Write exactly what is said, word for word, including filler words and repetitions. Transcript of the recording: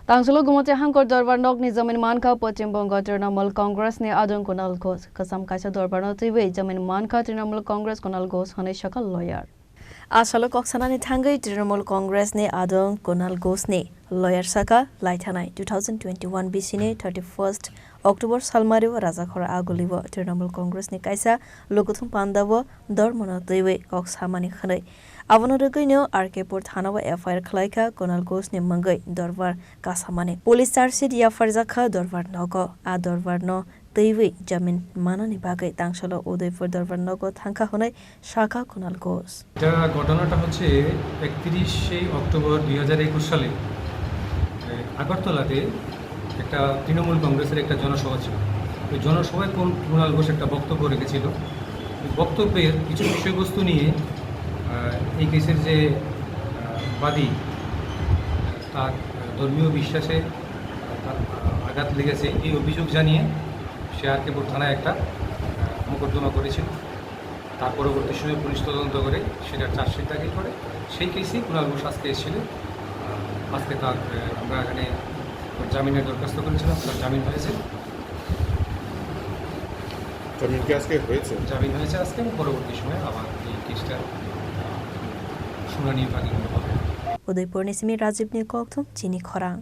Tangsolo Gumoti Hangkor Dorbar nokni jamin mankha Poschim Bongo Trinamool Congress ni adong Kunal Ghosh. Kwcham kaisa dorbarno twiwi jamin mankha Trinamool Congress Kunal Ghosh hwnwi sakha lawyer. Asalo kok sanani thangwi Trinamool Congress ni adong Kunal Ghosh ni lawyer sakha, laithanai two thousand twenty-one bisini thirty-first October salmario Rajakhor Agulio Trinamool Congress ni kaisa lukuthum pandao dormono twiwi kok samani hwnwi. Abono rwgwino R K pur thanao F I R khwlaikha Kunal Ghosh ni mungwi dorbar kasamani. Police charge sheet yapharjakha dorbar nogo. A dorbarno twiwi jamin manani bagwi tangsolo Udaipur dorbar nogo thangkha hwnwi sakha Kunal Ghosh. এটা ঘটনাটা হচ্ছে একত্রিশে অক্টোবর দুই হাজার একুশ সালে, এ, আগরতলাতে একটা তৃণমূল কংগ্রেসের একটা জনসভা ছিল। ওই জনসভায় কোন কুণাল ঘোষ একটা বক্তব্য রেখেছিল। ওই বক্তব্যের কিছু বিষয়বস্তু নিয়ে, আহ, এই কেসের যে, আহ, বাদী, তার ধর্মীয় বিশ্বাসে, আহ, তার, আহ, আঘাত লেগেছে, এই অভিযোগ জানিয়ে সে আর কে থানায় একটা, আহ, মোকদ্দমা করেছিল। তার পরবর্তী সময়ে পুলিশ তদন্ত করে সেটা চার্জশিট দাখিল করে। সেই কেসেই কুণাল ঘোষ আজকে এসেছিল। আহ, আজকে তার, আহ, আমরা এখানে জামিনের দরখাস্ত করেছিলাম, তার জামিন হয়েছে। জামিন কি আজকে হয়েছে? জামিন হয়েছে আজকে এবং পরবর্তী সময়ে আবার এই কেসটা, আহ, শুনানি বাকি হবে। Udaipurni simi Rajibni kokthum chini khorang.